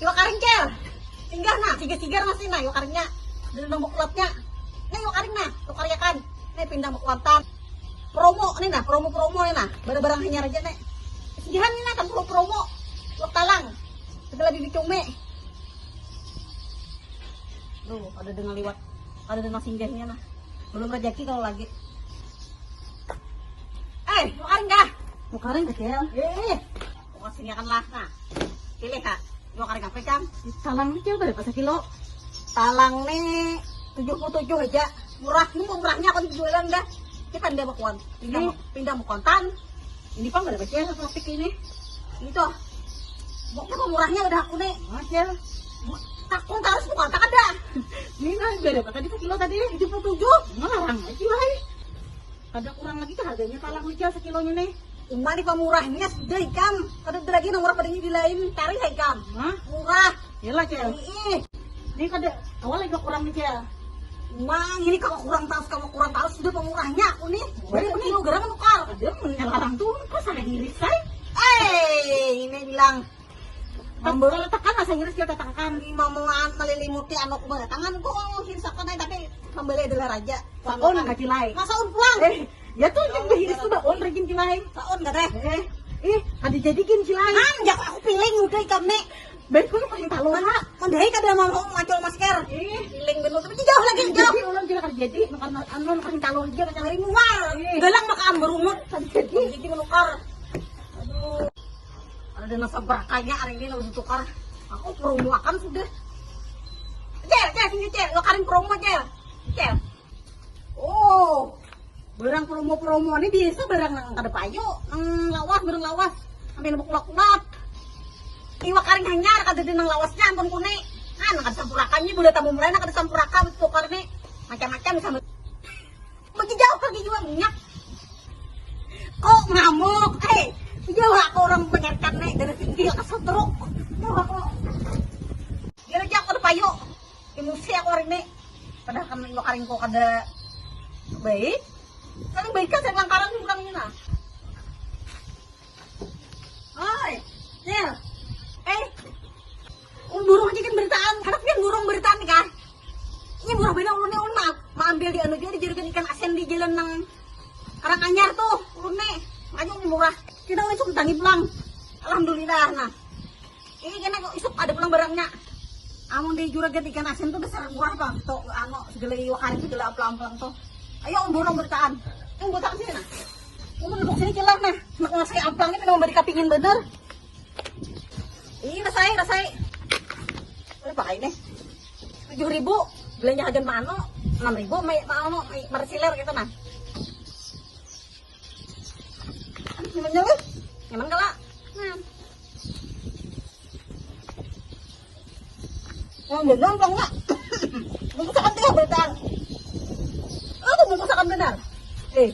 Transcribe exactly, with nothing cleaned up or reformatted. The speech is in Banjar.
Iwak karing, Cel. Singgah nah, sigar-sigar masih nah iwak karingnya. Dari nang bekulapnya. Nah, iwak karing nah, tukariakan. Nah, pindah bekuantan. Promo nih nah, promo-promo nih nah. Barang-barang hanyar aja nih. Singgahan nih nah, kan promo-promo. Iwak talang. Segala bibi cumi. Tuh, ada dengan liwat. Ada dengan singgahnya nah. Belum rezeki kalau lagi. Eh, iwak karing kah? Iwak karing kecil. Eh, mau kasih lah nah. Pilih kak. Iwak karing apa, Cang? Talang ni, Cang, berapa sekilo? Talang nih tujuh puluh tujuh aja. Murah, ini mau murahnya aku jualan dah. Kita pindah bekuan. Pindah, Ini- mau- pindah mau kontan. Ini pang berapa sih plastik ini? Itu. Mau apa murahnya udah aku nih. Macam. Takung terus bukan tak ada. Ini nah, berapa tadi sekilo tadi? Tujuh puluh tujuh. Ngarang aja lah. Kada kurang lagi kah harganya talang aja sekilonya nih? Uma di pamurahnya sudah ikam. Kada ada lagi nang murah pada ini di lain. Cari lah ikam. Hah? Murah. Yalah, Cel. Ih. Ini kada awal lagi kurang nih, Cel. Mang, ini kalau kurang tahu, kalau kurang tahu sudah pamurahnya aku nih. Bari Ada kilo garang nukar. Ada mun ngelarang tuh, kok salah diri, say? Eh, ini bilang Kalau tekan bahasa Inggris kita tekan. Mamuan melilimuti anu kubatangan kok hirsakan aja, tapi kembali adalah raja. Saon kacilai. Masa un pulang? Eh, ya tuh yang behiris tuh dah on rajin kilai. Saon kata. Eh, eh, ada jadi gin kilai. Man, jak aku piling udah ikam nih. Baik pun paling talu. Mana? Mandai kada mau macul masker. Eh, piling bener tapi jauh lagi jauh. Jadi orang kira kerja jadi makan anu makan talu aja kacang. Dari muar. Eh. Galang makan berumut. Jadi jadi menukar. Aduh. Ada nasa berakanya hari ini udah tukar. Aku promo akan sudah. Cel, cel, sini cel, lo karing promo cel. Cel. Oh, barang promo-promo ini biasa barang nang kada payu, nang lawas, barang lawas. Sampai nang kulak-kulak. Iwak karing hanyar kada ada nang lawasnya ampun kuni. Ah, nang kada sampurakannya boleh tamu mulai nang kada sampuraka tukar nih. Macam-macam sama. Bagi jauh lagi jua minyak. Kok ngamuk? Eh, jauh aku orang penyakit nih dari sini ke setruk. Jauh aku. Dia aja aku ada payu. Emosi aku hari ini. Padahal kan iwak karing kok kada baik. Kan baik kan saya langkaran kurang ini nah. Oi, Cil. Eh, ulun burung aja kan beritaan. Anak pian burung beritaan nih kah? Ini murah benar ulun nih ulun maaf. Maambil di anu juga di juragan ikan asin di jalan nang Karang Anyar tuh ulun nih. Makanya ulun murah. Kita ulun suka tangi pulang. Alhamdulillah nah. Ini kena kok isuk ada pulang barangnya. Amun di juragan ikan asin tuh dasar murah bang. Tuh anu segala iwak karing segala amplang-amplang tuh. Ayo ulun burung beritaan. Yang buat sini nah. Ulun duduk sini cilah nah. Nak ngasih amplang ini memang beri kapingin bener. Ini rasai, rasai. Berapa kayak ini? Tujuh ribu. Belanja hagan mano, enam ribu mai mano mai marsiler gitu nah. Nyamannya weh. Nyaman kala. Nah. Yang benar belum nggak? Bungkusakan tiga bertaan. Aku bungkusakan benar. Eh,